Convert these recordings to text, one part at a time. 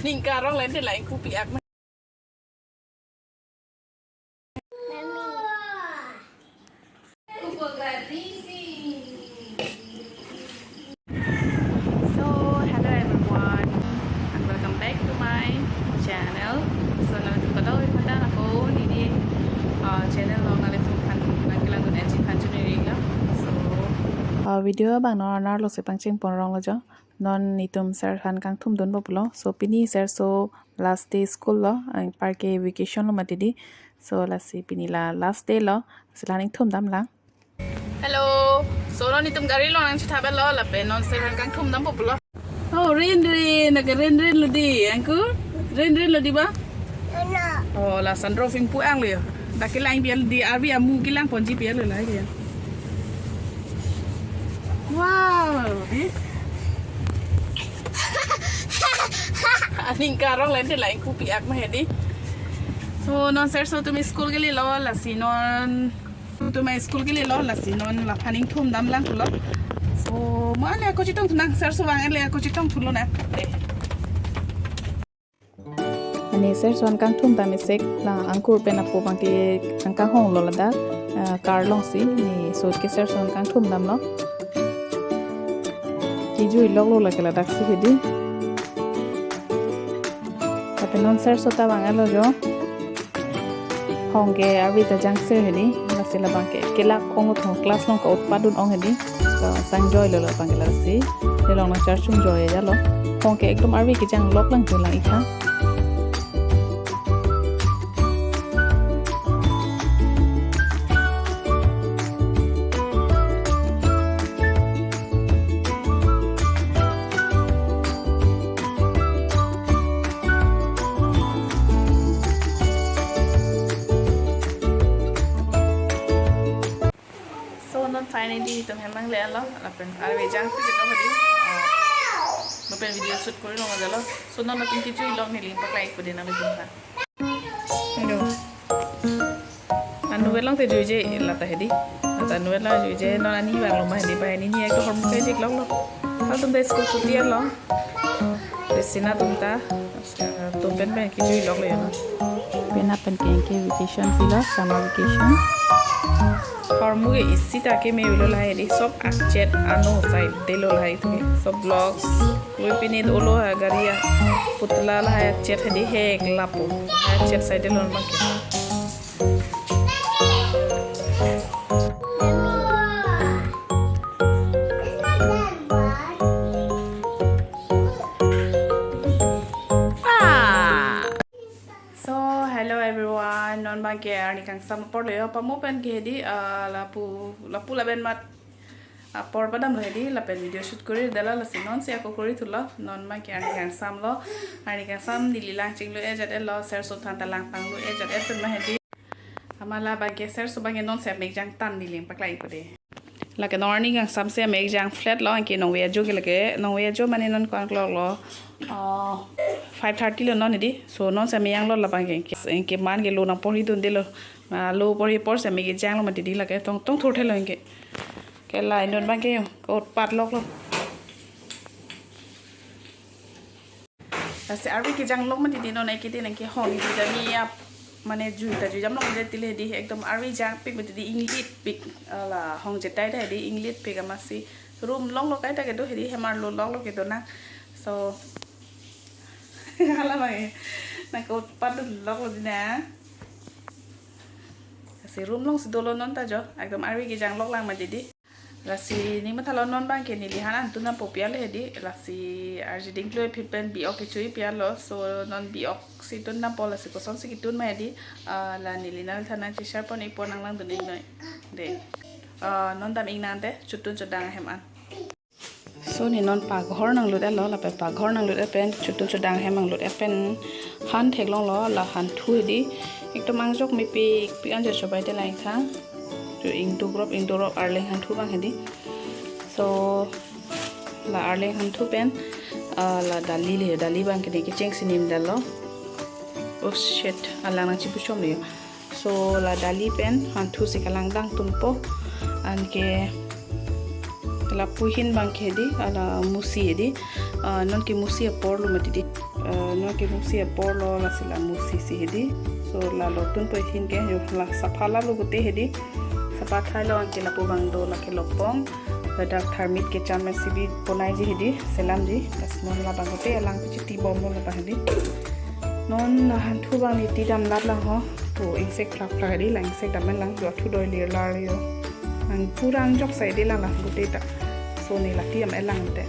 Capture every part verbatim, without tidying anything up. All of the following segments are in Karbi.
Ningkarong lente lain kupi ak. So, hello everyone, and welcome back to my channel. So, nanglitum kadokave aphan ta ako neli, uh, channel along nanglitum aphan nangkelangdun-eji aphan choningri lo. So, uh, video abang non arnarlo si pangcheng pon rong lo jo. Non netum sir aphan kangthum dunpo pulo. So, pini sir aso last day school lo, anparke vacation lo mati di. So, lasi pini la last day lo, lasi la nangthum damlang. Hello. So, non netum gari along nangchethap lo, lapen non sir aphan kangthum dampo pulo. Oh, rain rain, naka rain rain lo di, angku? Rain rain lo di ba? Oh, la sandro fing pu ang lo yo. Dak kelang bial di, arvi amu kelang ponji bial lo la ya. Wow, di. Aningkarong lente lain kupi ak ma hedi. So, non sir aso tumi school kelelo, lasi non tumi school kelelo, lasi non laphan nangthum damlang pulo. So, mo ale ako chetong thu nang, sir aso vang ale ako chetong thu lonang. Eh. Ani sir aso aphan kangthum dam isek la angkur pen apo abangke angkang hong lo ladak, ah, car along si, ni so ke sir aso aphan kangthum damlo. Kejui loklo lake ladak si hedi. Lapen non sir aso ta vang-etlo jo. Hong ke arvi ta jangsir hedi. Lasi labangke kelak ong thong class along ka-utpat dun ong hedi. So, sang joy lo labangke lasi. Delong nangchar chung joy ya lo. Hong ke ekdom arvi kejang lok lang jo lang ikha. So, non finally itum hem nangle-etlo, lapen arve jangpik itum hedi, ah, lapen video shoot kori long ajalo. So, non lapen kejui lok neli nangpaklangpo dei nanglitum aphan. Hello. Anu velong te juije lata hedi. Lata anu velong juije non ani vanglo ma hedi, pai nini ekdom hormu kejik loklo. Halatum ta school chutti lo. Lasi netum ta, ah, tum pen pen kejui loklo ya na. Penap pen ke anke vacation pilo, summer vacation. Hormu ke isi ta keme avelo la hedi, sob akchet ano side te lo la hedi. Sob blocks. Wi pini dolo ha gari a putla lahai chet hedi hek lapu. Lahai chet sai delon abangke. Ah! So, hello everyone. Non abangke arni kangsam apor lo yo, pamo pen ke hedi, ah, lapu, lapu lapen mat apor padamlo hedi, lapen video shoot kori dala, lasi non si ako kori thulo. Non abangke arni kangsam lo. Arni kangsam neli lang chinglo-e jat-et lo, sir aso aphan ta lang panglo-e jat-et pen ma hedi. Amat labangke sir aso abangke non si amek jang tan neli nangpaklangpo dei. Lake non arni kangsam si amek jang flat lo, anke nongve ajo ke lake, nongve ajo mane non ko-an klok lo, ah, five thirty lo non hedi. So, non si amek jang lo labangke, anke, anke man ke lo nangporhi dunde lo. Ah, lo porhi apor si amek jang lo mati di, lake tong tong thurthe lo anke. Ke la non abangke yo, ka-utpat loklo. Lasi arve kejang lok mati di non, anke di anke hong di jami ya, mane jui ta jui jam long de tile hedi, ekdom arve jangpik mati di, inglitpik, ah, la hong jetai ta hedi, inglitpik amatsi rumlong lo kaita kedo hedi, hem arlo loklo kedo nang. So, hala abang, nang ka-utpat dun loklo di na. Lasi rumlong si dolo non ta jo, ekdom arve kejang lok lang mati di. Lasi ning mathalo non abangke neli han an tun dampo pi-etlo hedi, lasi arje dingklue aphi pen bi-ok kechui pi-etlo, so non bi-ok si tun dampo, lasi kosonsi ketun ma hedi, ah, la neli nangliphan nangcheshare pon-ikpo, nang langdun-iknoi dei. Ah, non dam-iknang te, chotun chodang ahem an. So ne non paghor nanglut-etlo, lapen paghor nanglut-et pen, chotun chodang ahem nanglut-et pen, han theklonglo, la hanthu hedi, ekdom angjok mepik pik an jo chobai te lang tha. Jo ingduk rop, ingduk rop arleng hanthu abang hedi. So, la arleng hanthu pen, ah, la dali le, dali abangke ne kecheng si nimdetlo. Oh shit, alang nangchipu chom le. So, la dali pen hanthu si kalang dang tunpo. Anke Lapu ahin abangke hedi, ala musi hedi. Ah, non ke musi apor lo mati di. Ah, non ke musi apor lo, lasi la musi si hedi. So lalo tunpo ahin ke, yo la sapha lalo gute hedi. Sapha thailo anke lapu abang do lake lopong. Ladak tharmit kecham isi bi ponaiji hedi, selamji. Lasi non labang gute alang kachitibom lo labang hedi. Non hanthu abang niti damlap lang ho. To ingsek phlak phlak hedi, la ingsek dam lang, jo athu doi lir lar yo. Nang pura angjok sai hedi lang lang gute ta. So ne lati am elang te.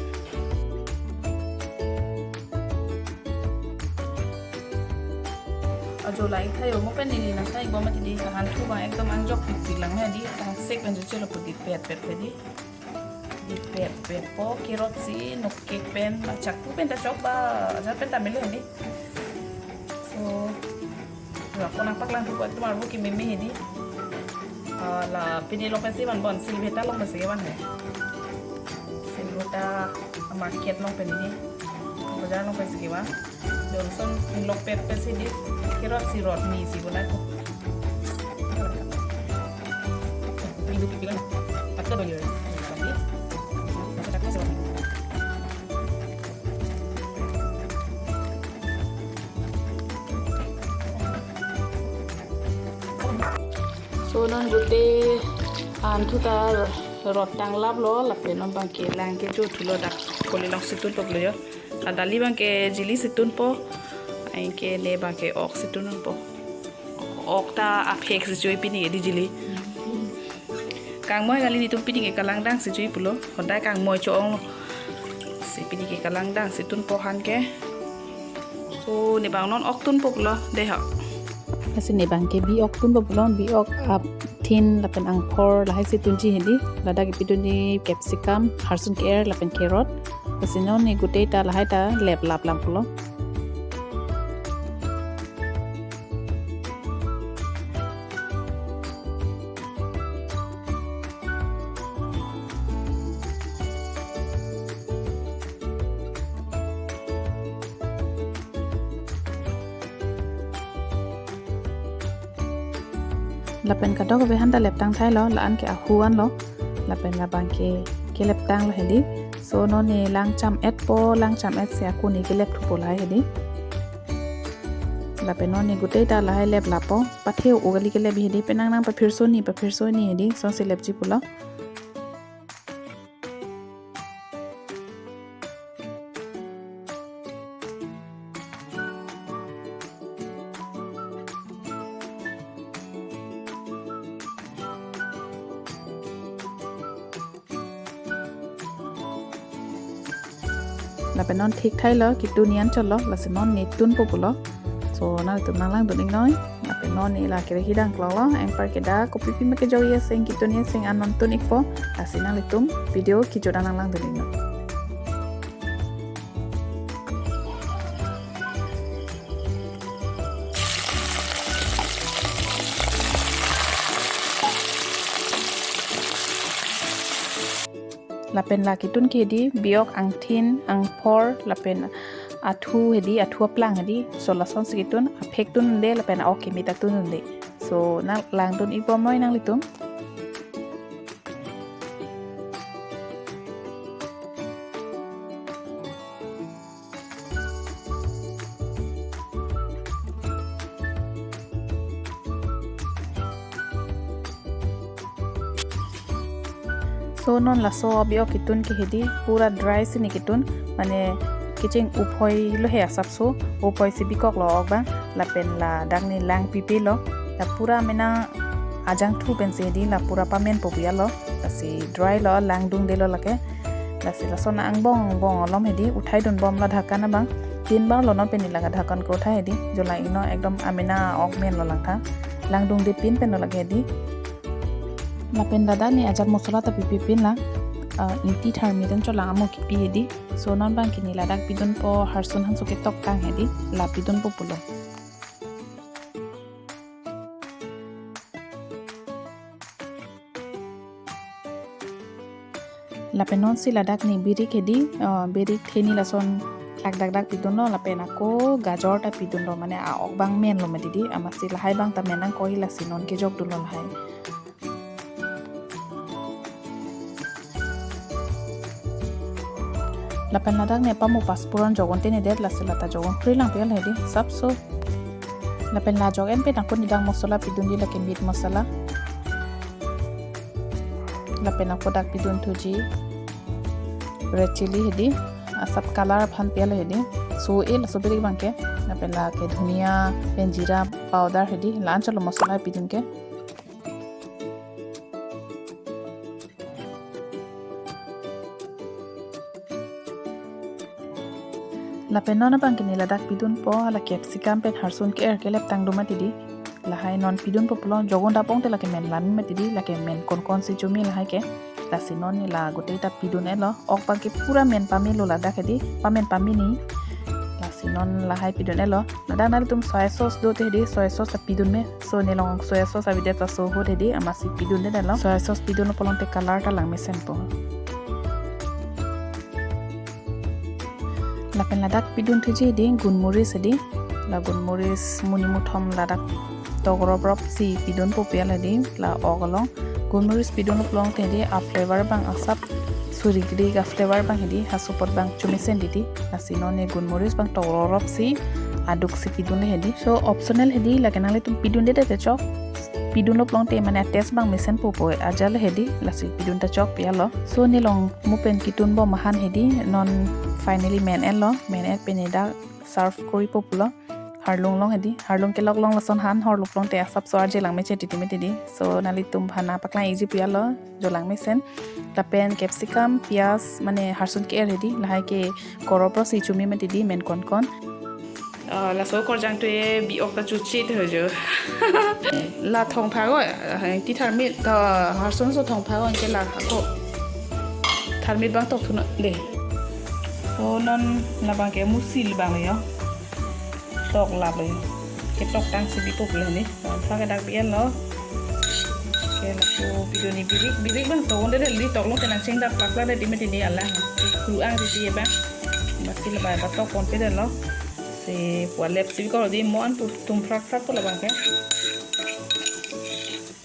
Ajo la ingthayo mo pen neli nang thaibom mati di, la hanthu abang ekdom angjok pik pik lang hedi, la ingsek pen jo chelo pu dipet pet hedi. Dipet pet po, carrot si nokek pen, achak pu pen ta chok ba, ajar pen ta melo hedi. So, la ko nangpaklang thupo, ekdom arvo kememe hedi. Ah, la pini along pensi vanbom, Silveta along pensi kevan he. Silveta market along pen hedi. Bajar along pensi kevan. Johnson inglok pet pet si di, carrot si rot ni si bonai ko. Ini dua pikiran. Aku tak boleh. Tapi, aku tak bisa. So non gute hanthu ta rot tanglap lo, lapen non abangke lang ke jo thulo, dak koli along si tunpo lo yo. La dali abangke jili si tunpo, anke ne abangke ok si tunpo. Ok ta aphek si jui pini ke di jili. Kangmoi kali, netum pini ke kalangdang si jui pulo. Hodai kangmoi cho-ong lo. Si pini ke kalangdang si tunpo han ke. So ne abang non ok tunpo pulo dei ho. Lasi ne abangke bi ok tunpo pulo, bi ok apthin lapen angphor lahai si tunji hedi. Ladak kepidunji capsicum, harsun ke-er lapen carrot. Lasi non ne gute ta lahai ta leplap lang pulo. Lapen kadokave han ta leptang thailo, la-an ke ahu anlo, lapen labang ke keleptang lo hedi. So non ne lang cham-et po, lang cham-et si ako ne kelep thupo lahai hedi. Lapen non ne gute ta lahai leplap po, pathe o kali kelep hedi, penang nang paphirsoni, paphirsoni hedi, sonsi lepji pulo. Lapen non thik thailo, ketun an chotlo, lasi non ne tunpo pulo. So nanglitum nanglangdun iknoi. Lapen non ne la kerahi dangklok lo, anpar ke dak kopi pima kejok aseng, ketun aseng an non tun ikpo. Lasi nanglitum video kejut an nanglangdun iknoi. Lapen la ketun ke hedi, bi ok angthin, angphor, lapen athu hedi, athu aplang hedi. So lasonsi ketun, aphek tun unde, lapen ok kimi ta tun unde. So nanglangdun ikbomnoi nanglitum. So non laso bi ok ketun ke hedi pura dry si ne ketun, mane kecheng uphoi lo he asapso, uphoi si bikok lo ok abang, lapen ladak ne lang pipe lo, la pura mena ajangthu pensi hedi la pura pamenpo pu ya lo, lasi dry lo, lang dungde lo lake. Lasi lason angbong angbong alom hedi uthai dunbom la dhakan abang. Tinbar lo non pen ne lake dhakan ko uthai hedi. Jo lang iknoi ekdom amena ok men lo langtha. Lang dungde pin pen lo lake hedi. Lapen ladak ne ajat mosola ta pipe pin la, ah, ingti tharmit an cholang amo kipi hedi. So non abang ke ne ladak pidunpo, harsun hanso ketoktang hedi. La pidunpo pulo. Lapen non si ladak ne birik hedi, ah, birik theni lason klak dak dak pidunlo, lapen ako gajor ta pidunlo, mane a-ok abang men lo mati di, amatsi lahai abang ta men nangkok, lasi non kejok dunlo lahai. Lapen ladak ne pamu paspuron jogon te nedet, lasi lata jogon pri lang pi al hedi, sapso. Lapen la jok en pen ako nidang masala pidunji, lake meat masala. Lapen ako dak pidunthuji red chilli hedi, asap color aphan pi al hedi. So e laso birik abangke. Lapen lake dhania pen jeera powder hedi, la-an cholo masala pidun ke. Lapen non abangke ne ladak pidunpo, hala capsicum pen harsun ke-er kelep tangdum mati di. Lahai non pidunpo pulo, jogon dapong te lake men lami mati di, lake men konkon si chumi lahai ke. Lasi non ne la gotei ta pidun-etlo, ok abangke pura men pamelo ladak hedi, pamen pamini. Lasi non lahai pidun-etlo. Ladak nanglitum soya sauce do te hedi, soya sauce ta pidun me. So ne along soya sauce avedet ta so ahut hedi, amatsi pidunde detlo. Soya sauce pidunlo pulote color ta lang mesenpo. Lapen ladak pidunthuji hedi gunmoris hedi. La gunmoris monit mothom ladak tokroprop si pidunpo pi al hedi, la ok along. Gunmoris pidunlo pulote hedi a-flavor abang asap suri gri a-flavor abang hedi, ha support abang chumesen di di. Lasi non ne gunmoris abang tokroprop si aduk si pidunle hedi. So optional hedi, lake nanglitum pidunde det te chok. Pidunlo pulote mane taste abang mesenpo pu ajal hedi, lasi pidun ta chok pi al lo. So ne along mo pen kitunbom ahan hedi, non finally men-etlo, men-et pen ne dak serve koripo pulo. Harlung along hedi, harlung kelok along lason han horlo pulote asapso arje lang mechet titi mati di. So nanglitum aphan paklang-ikji pi al lo, jo lang mesen. Lapen capsicum, piyaj, mane harsun ke-er hedi, lahai ke kroprop si chumi mati di men konkon. Ah, laso korjang tue bi-ok ta chuchi te ho jo. La thongphak o, ah, ti tharmit, ah, harsun so thongphak o, anke la ako tharmit abang tokthunon de. So non labangke musil abang lo jo. Toklaplo jo. Ketoktang si bipo pulo ne. Thak ke dak bi-etlo. Ke lapu pidunji birik, birik abang tokonde det, li toklo tenang chengdap plak plak det di mati ni alang. Kru-ang di di abang. Amatsi laba ba tokponpe detlo. Si pualet si ko di mo an pu tum phrak phrak pu labangke.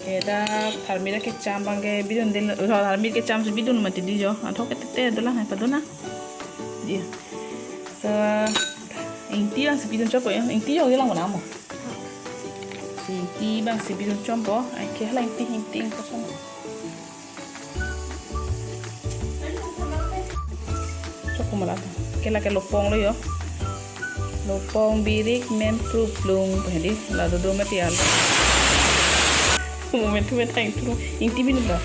Ke dak tharmit kecham abangke bidunde, tharmit kecham si bidun mati di jo. Athok ke tete dolang hai padun na. Dia. So, ingti abang si pidun chompo ya. Ingti jo lang mana mo. Si ingti abang si pidun chompo. Ai ke hala ingti, ingti, ingti chompo. Chompo malah. Ke lake lopong lo jo. Lopong, birik, men, pluplung. Hedi, la dodo mati al. Moment tu met ingti, ingti bidun dah.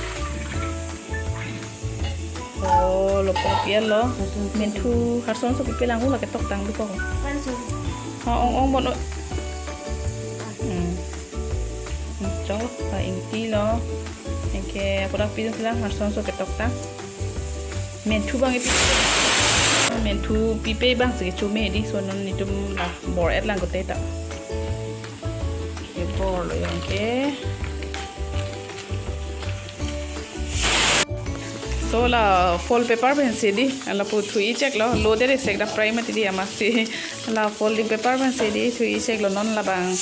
Oh, lopong pi al lo. Menthu harson so pipe lang, lake toktang biko. Harson. Ha, ong ong bon. Hmm. Hmm, chok, ha, ingti lo. Anke ako dak pidun lang, harson so ketoktang. Menthu abang ipi. Menthu pipe abang si chumi di, so non netum la bor-et lang gotei ta. Ke bor lo jo anke. So la foil paper pensi di, lapu thu-i cheklo, lo det sek dak fry mati di amatsi. La folding paper pensi di, thu-i cheklo non labang.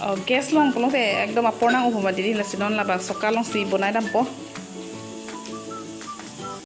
Oh, gas along pulote ekdom apor nang-o mati di, lasi non labang soka alongsi bonai dampo.